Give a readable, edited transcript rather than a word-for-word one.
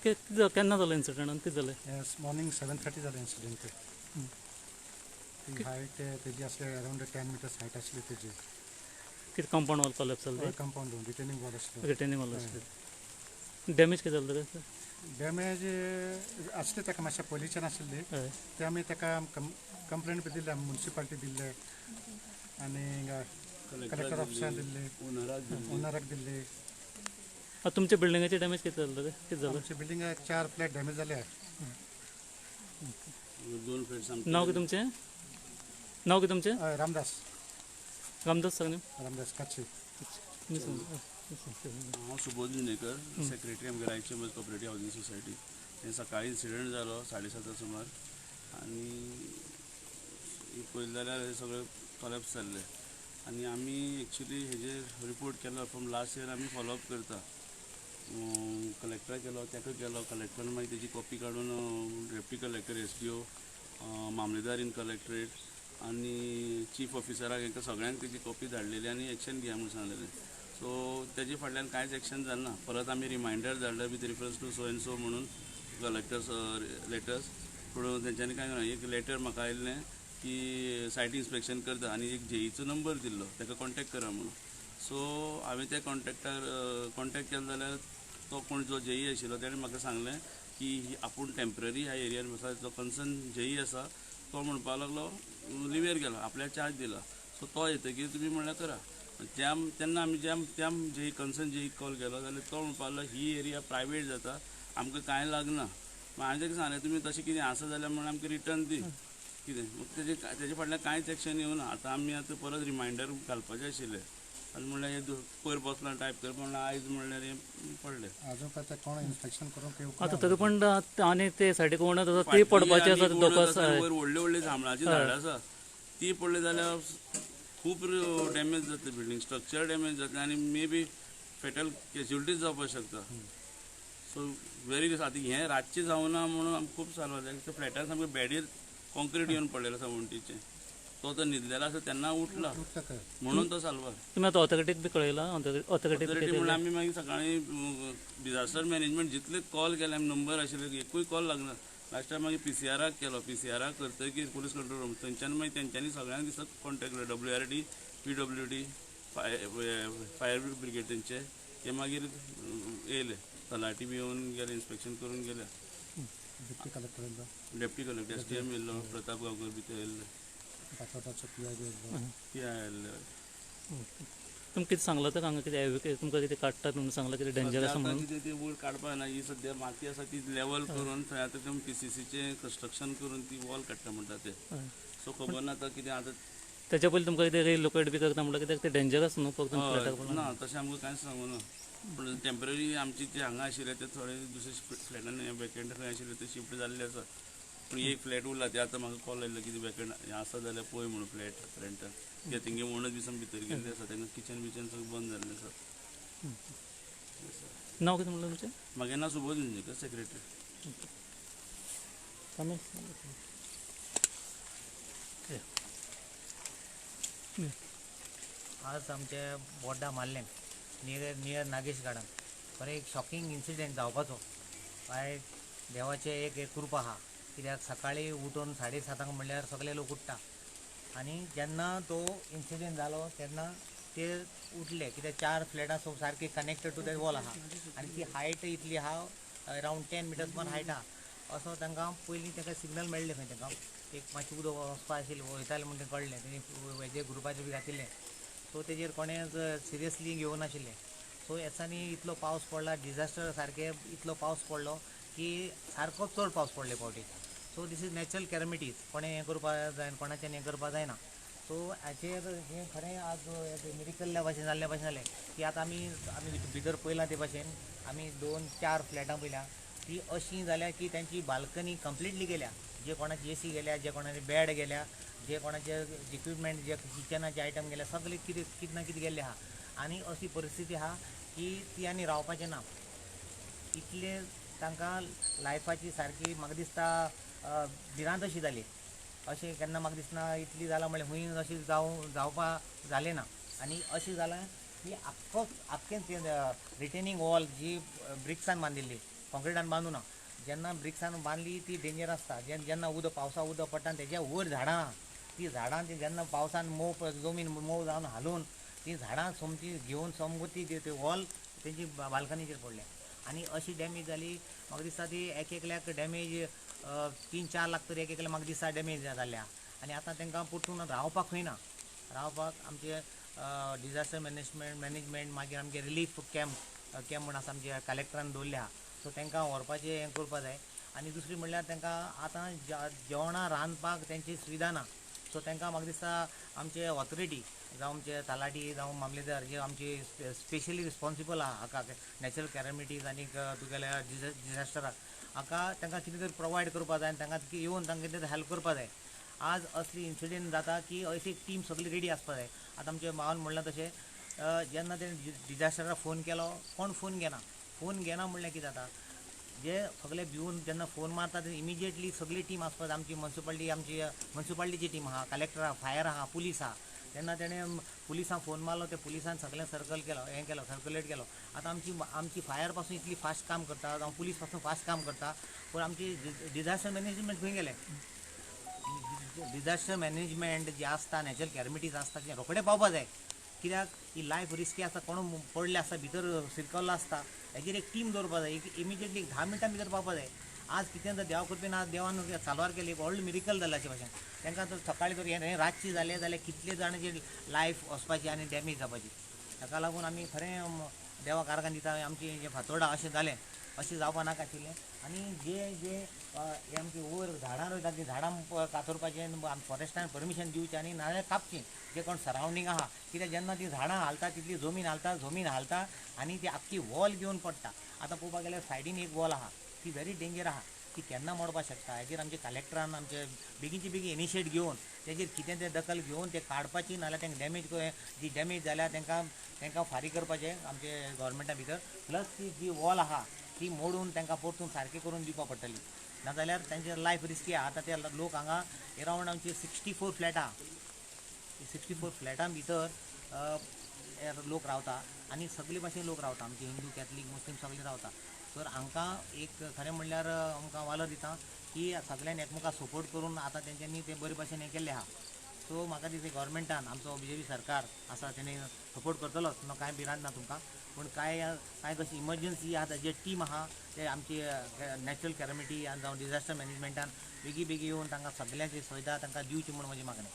केन्ना जालो इन्सिडंट आनी कितें जालें? मॉर्निंग 7:30 जालें इन्सिडंट. ती हायट तेजी आसली अरावंड 10 मिटर्स हायट आसली तेजी. कितें कंपाउंड वॉल कोलॅप्स जालें? कंपाउंड रिटेनिंग वॉल आसलो. रिटेनिंग वॉल आसली. डॅमेज कितें जालें ताका? डॅमेज आसली ताका मातशें पयलींच्यान आशिल्ली. ते आमी ताका कंप्लेंट बी दिल्ले, मुन्सिपालिटी दिल्ले आनी कलेक्टर ऑफिसान दिल्ले, ओनराक दिल्ले. तुमच्या बिल्डिंगाची डॅमेज कितें जालें? कितें जालें? आमच्या बिल्डिंगाक 4 फ्लॅट डॅमेज जाले. 2 फ्लॅट. नाव कितें तुमचें? नाव कितें तुमचें? रामदास. रामदास सांग. रामदास काची. हांव सुबोध विनेकर, सेक्रेटरी आमगे रायचे कोऑपरेटीव हावजींग सोसायटी. हें सकाळी इन्सिडंट जालो 7:30 सुमार आनी पळयलें जाल्यार हें सगळें कोलॅप्स जाल्लें. आनी आमी एक्चुली हेजेर रिपोर्ट केलो फ्रॉम लास्ट इयर. आमी फॉलोअप करता. कलेक्टराक केलो, ताका केलो. कलेक्टरान मागीर तेजी कॉपी काडून डेप्टी कलेक्टर, SDO, मामलेदार इन कलेक्टरेट आनी चीफ ऑफिसराक हेंकां सगळ्यांक तेजी कॉपी धाडलेली आनी एक्शन घेया म्हूण सांगलेलें. सो तेजे फाटल्यान कांयच एक्शन जालें ना. परत आमी रिमायंडर धाडले with reference to so and so म्हणून कलेक्टर्स लेटर्स. पूण तेंच्यांनी कांय ना. एक लेटर म्हाका आयिल्लें की सायट इन्स्पेक्शन करता आनी एक जेईचो नंबर दिल्लो ताका कॉन्टेक्ट करा म्हणून. सो हांवें त्या कॉन्टेक्टार कॉन्टेक्ट केलो जाल्यार तो कोण जो जेई आशिल्लो तेणें म्हाका सांगलें की आपूण टेंपररी ह्या एरियान आसा. जो कन्सर्न जेई आसा तो म्हणपाक लागलो लिवेर गेलो, आपल्याक चार्ज दिला. सो तो येतकीर तुमी म्हणल्यार करा. त्या तेन्ना आमी ज्या त्या जेई कन्सर्न जेईक कॉल केलो जाल्यार तो म्हणपाक लागलो ही एरिया प्रायवेट जाता, आमकां कांय लागना. मागीर हांवें ताका सांगलें तुमी तशें कितें आसा जाल्यार म्हणून आमकां रिटर्न दी कितें. मग तेजे फाटल्यान कांयच एक्शन येवना. आतां आमी आतां परत रिमायंडर घालपाचें आशिल्लें आनी म्हणल्यार हें पयर बसलां टायप कर म्हणल्यार आयज म्हणल्यार हें पडलें. अजून पर्यंत कोण इन्स्पेक्शन करूंक आतां तरी पण आनी ते सायडीक वणत आसा ती पडपाची आसा, धोको आसा. वयर व्हडले व्हडले जांबळाचीं झाडां आसा, ती पडली जाल्यार खूब डॅमेज जातली, बिल्डींग स्ट्रक्चर डॅमेज जातलें आनी मे बी फेटल कॅज्युलिटीज जावपाक शकता. सो वेरी आतां हें रातचें जावना म्हणून आमकां खूब सारवार जालें. त्या फ्लॅटान सामकें बेडीर कॉन्क्रीट येवन पडलेलो आसा वण्टीचें. तो तर न्हिदलेलो आसा तेन्ना उठला म्हणून तो साल्वार. तुमी आतां ऑथॉरिटीक बी कळयलां? ऑथॉरिटी म्हणल्यार आमी मागीर सकाळीं डिजास्टर मॅनेजमेंट जितले कॉल केले आमी नंबर आशिल्ले एकूय कॉल लागना. लास्टाक मागीर PCRाक केलो. PCRाक करतकीर पुलीस कंट्रोल रूम थंयच्यान मागीर तेंच्यांनी सगळ्यांक दिसता कॉन्टेक्ट केलो. WRD, PWD, fire brigade तेंचे ते मागीर येयले. तलाठी बी येवन गेले, इन्स्पेक्शन करून गेले. डेप्टी कलेक्टर येयल्लो, डेप्टी कलेक्टर SDM येयल्लो, प्रताप गांवकर बी ते येयल्ले, PI आयिल्ले. तुमकां कितें सांगलां तर हांगा कितें तुमकां कितें काडटात म्हणून सांगलां, कितें डेंजर आसा म्हणून? कितें ती वयर काडपाक ना. ही सद्या माती आसा ती लेवल करून थंय आतां तुमी PCCचें कंस्ट्रक्शन करून ती वॉल काडटा म्हणटा ते. सो खबर ना आतां कितें आतां तेच्या पयलीं तुमकां कितें रिलोकेट बी करता म्हणल्यार कित्याक तें डेंजरस न्हू फक्त फ्लॅटाक? ना तशें आमकां कांयच सांगू ना. पूण टेंपररी आमची जे हांगा आशिल्ले ते थोडे दुसरे फ्लॅटान वेकेंट खंय आशिल्ले ते शिफ्ट जाल्ले आसा. पूण एक फ्लॅट उरला ते आतां म्हाका कॉल आयिल्लो कितें वेकेंट आसा जाल्यार पळय म्हणून फ्लॅट रेंटाक. कित्याक तेंगे वणत बी सामकी भितर गेल्ली आसा, तांकां किचन बिचन सगळें बंद जाल्लें आसा. नांव कितें म्हणलें तुमचें? म्हागें नांव सुबोध विंजेकर, सेक्रेटरी. आज आमचे बोड्डा मारलें नियर नागेश गार्डन बरें एक शॉकिंग इन्सिडंट जावपाचो. काय देवाचें एक कृपा आहा कित्याक सकाळीं उठून 7:30 म्हणल्यार सगळे लोक उठ्ठा आनी जेन्ना तो इन्सिडंट जालो तेन्ना ते उठले कित्याक 4 फ्लॅटां सारकी कनेक्टेड टू that wall आहा आनी ती हायट इतली आहा अरावंड 10 मिटर्स मान हायट आहा. असो तांकां पयलीं तांकां सिग्नल मेळ्ळें खंय तांकां एक मातशें उदक वचपा आशिल्लें वयतालें म्हूण तें कळ्ळें तेणी हेजे ग्रुपाचेर बी घातिल्लें. सो तेजेर कोणेंच सिरियसली घेवं नाशिल्लें. सो हेचांनी इतलो पावस पडला, डिजास्टर सारकें इतलो पावस पडलो की सारको चड पावस पडले फावटी. So this is natural calamities, कोणें हें करपाक जायना, कोणाच्यान हें करपाक जायना. सो हाचेर हें खरें आज मेडिकल भाशेन जाल्ल्या भाशेन जालें की आतां आमी आमी भितर पळयलां ते भाशेन आमी 2-4 फ्लॅटां पळयल्या ती अशीं जाल्या की तांची बाल्कनी कंप्लिटली गेल्या, जे कोणाची AC गेल्या, जे कोणाचे बेड गेल्या, जे कोणाचे इक्विपमेंट जे किचनाचे आयटम गेल्या, सगळे कितें कितें ना कितें गेल्ले आहा. आनी अशी परिस्थिती आहा की ती आनी रावपाचें ना. इतले तांकां लायफाची सारकी म्हाका दिसता भिरांत अशी जाली. अशें केन्ना म्हाका दिसना इतली जालां म्हणल्यार खूंय अशें जावपा जालें ना. आनी अशें जालां की आख्खोच आख्खें रिटेनिंग वॉल जी ब्रिक्सान बांदिल्ली कॉन्क्रिटान बांदूना. जेन्ना ब्रिक्सान बांदली ती डेंजर आसता. जेन्ना उदक पावसा उदक पडटा आनी तेज्या वयर झाडां आहा, ती झाडां ती जेन्ना पावसान मोव जमीन मोव जावन हालून ती झाडां सोमती घेवन सोमती ती वॉल तेंची बाल्कनीचेर पडल्या आनी अशी डॅमेज जाली. म्हाका दिसता ती एक एकल्याक डॅमेज 3-4 लाख तरी एक एकल्या म्हाका दिसता डॅमेज जाल्ल्या. आनी आतां तांकां परतून रावपाक खंय ना. रावपाक आमचे डिजास्टर मॅनेजमेंट मागीर आमचे रिलीफ कॅम्प कॅम्प म्हूण आसा आमचे कलेक्टरान दवरले आहा. सो तांकां व्हरपाचें हें करपा जाय. आनी दुसरी म्हणल्यार तांकां आतां जेवणां रांदपाक तेंची सुविधा ना. सो तांकां म्हाका दिसता आमचे ऑथॉरिटी जावं आमचे तलाठी जावं मामलेदार जे आमचे स्पेशली रिस्पॉन्सिबल आहा हाका नॅचरल कॅलमिटीज आनी तुगेल्या डिजास्टराक हाका तांकां कितें तरी प्रोवायड करपा जाय आनी तांकां येवन तांकां कितें तरी हेल्प करपा जाय. आज असली इन्सिडंट जाता की अशी एक टीम सगळी रेडी आसपा जाय. आतां आमचे मावान म्हणलां तशें जेन्ना तेणें डिजास्टराक फोन केलो कोण फोन घेना. फोन घेना म्हणल्यार कितें जाता, जे सगळे भिवन जेन्ना फोन मारता ते इमिजिएटली सगळी टीम आसपा जाय. आमची म्युनिसिपालिटी, आमची म्युनिसिपालिटीची टीम आहा, कलेक्टर आहा, फायर आहा, पुलीस आहा. तेन्ना तेणें पुलिसांक फोन मारलो, ते पुलिसान सगळें सर्कल केलो, हें केलो, सर्कुलेट केलो. आतां आमची आमची फायर पासून इतली फास्ट काम करता, जावं पुलीस पासून फास्ट काम करता, पूण आमची डिजास्टर मॅनेजमेंट खंय गेलें? डिजास्टर मॅनेजमेंट जे आसता, नॅचरल कॅलमिटीज आसता, ते रोखडे पावपा जाय. कित्याक ही लायफ रिस्की आसता, कोण पडले आसता भितर सिरकल्लो आसता, हेजेर एक टीम दवरपा जाय. एक इमिजिएटली 10 मिनटां भितर पावपा जाय. आज कितें तर देवा कृपेन आज देवान साल्वार केली, एक व्हडलो मिरिकल जालें अशें भाशेन. तांकां तर सकाळीं जर हें रातची जालें जाल्यार कितले जाणांची लायफ वचपाची आनी डॅमेज जावपाची. ताका लागून आमी खरें देवाक आर्गां दिता आमचें जें फातोर्डा अशें जालें, अशें जावपा नाका आशिल्लें. आनी जे जे हे आमचे वयर झाडां रोयतात तीं झाडां कातरपाचें फॉरेस्टान परमिशन दिवचें आनी नाजाल्यार कापचीं जे कोण सरावंडींग आहा. कित्याक जेन्ना तीं झाडां हालता तितली जमीन हालता, जमीन हालता आनी ती आख्खी वॉल घेवन पडटा. आतां पळोवपाक गेल्यार सायडीन एक वॉल आहा, ती व्हेरी डेंजर आहा, ती केन्ना मोडपाक शकता. हेजेर आमचे कलेक्टरान आमचे बेगीनचे बेगीन इनिशिएट घेवन तेजेर कितें तें दखल घेवन तें काडपाची, नाजाल्यार तांकां डॅमेज जी डॅमेज जाल्या तांकां तांकां फारीक करपाचें आमचे गोवोरमेंटा भितर. प्लस ती जी वॉल आहा ती मोडून तांकां परतून सारकी करून दिवपाक पडटली, नाजाल्यार तांचे लायफ रिस्की आहा. आतां ते लोक हांगा एरावंड आमची 64 फ्लॅट आहा, 64 फ्लॅटां भितर लोक रावता आनी सगळे भाशेन लोक रावता, आमचे हिंदू, कॅथलीक, मुस्लीम सगळे रावता. तर हांकां एक खरें म्हणल्यार आमकां वालोर दिता की सगळ्यांनी एकमेकांक सपोर्ट करून आतां तेंच्यांनी ते बरे भाशेन हें केल्लें आहा. सो म्हाका दिसता गोवोरमेंटान आमचो बीजेपी सरकार आसा तेणी सपोर्ट करतलोच, न्हू कांय भिरांत ना तुमकां. पूण कांय कांय कशी इमर्जन्सी आहा जे टीम आहा ते आमची नॅचरल कॅलमिटी आनी जावं डिजास्टर मॅनेजमेंटान बेगी बेगी येवन तांकां सगळ्यांची सुविधा तांकां दिवची म्हूण म्हजी मागणी.